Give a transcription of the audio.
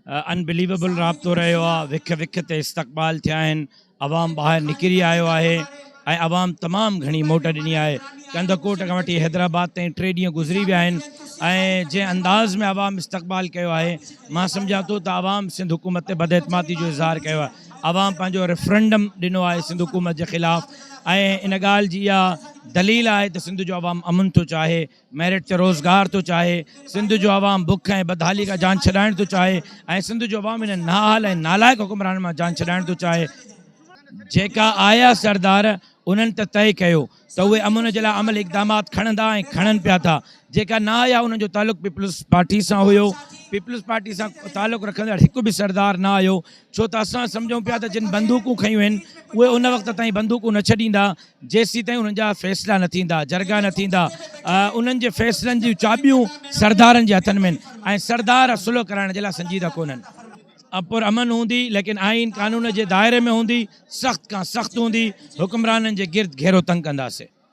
انبليويبل رابطو رهيو آهي، وک وک تي استقبال ٿيا آهن، عوام ٻاهر نڪري آيو آهي ۽ عوام تمام گهڻي موٽ ڏني آهي. ڪنڌڪوٽ کان وٺي حيدرآباد تائين ٽي ڏينهن گذري ويا آهن ۽ جنهن انداز ۾ عوام استقبال ڪيو آهي مان سمجهان ٿو ته عوام سنڌ حڪومت تي بداعتمادي جو اظهار ڪيو آهي. عوام پنهنجو ريفرنڊم ڏنو آهي سنڌ حڪومت جي خلاف ۽ ان ڳالهه جي اها دليل آهي ته سنڌ جو عوام امن ٿو چاهي. ميرٽ تي روزگار ٿو چاهي، سنڌ جو عوام بک ۽ بدحالي کان جان ڇڏائڻ ٿو چاهي ۽ سنڌ جو عوام انهن نااهل ۽ نالائق حڪمرانن مان جان ڇڏائڻ ٿو چاهي. جيڪا آيا سردار انهن ته طئي ڪيو ته اهي امن جي لاء عملي اقدامات کڻندا ۽ کڻن پيا ٿا، جيڪا نه آيا انهن جو تعلق پيپلز پارٽي سان هيو، پيپلز پارٽي سان تعلق رکندڙ هڪ به سردار نه آيو، ڇو ته اسان سمجهون پيا ته جن بندوقون کنيون آهن اهي ان وقت تائين بندوقون نه ڇڏيندا جيسيتائين انهن جا فيصلا نه ٿيندا، جرڳا نه ٿيندا، انهن جي فيصلن جون چاٻيون سردارن جي هٿن ۾ آهن ۽ سردار صلح ڪرائڻ جي لاء سنجيده ڪونهن. پر امن هوندي ليڪن آئين قانون جي دائري ۾ هوندي، سخت کان سخت هوندي، حڪمرانن جي گرد گهيرو تنگ ڪنداسين.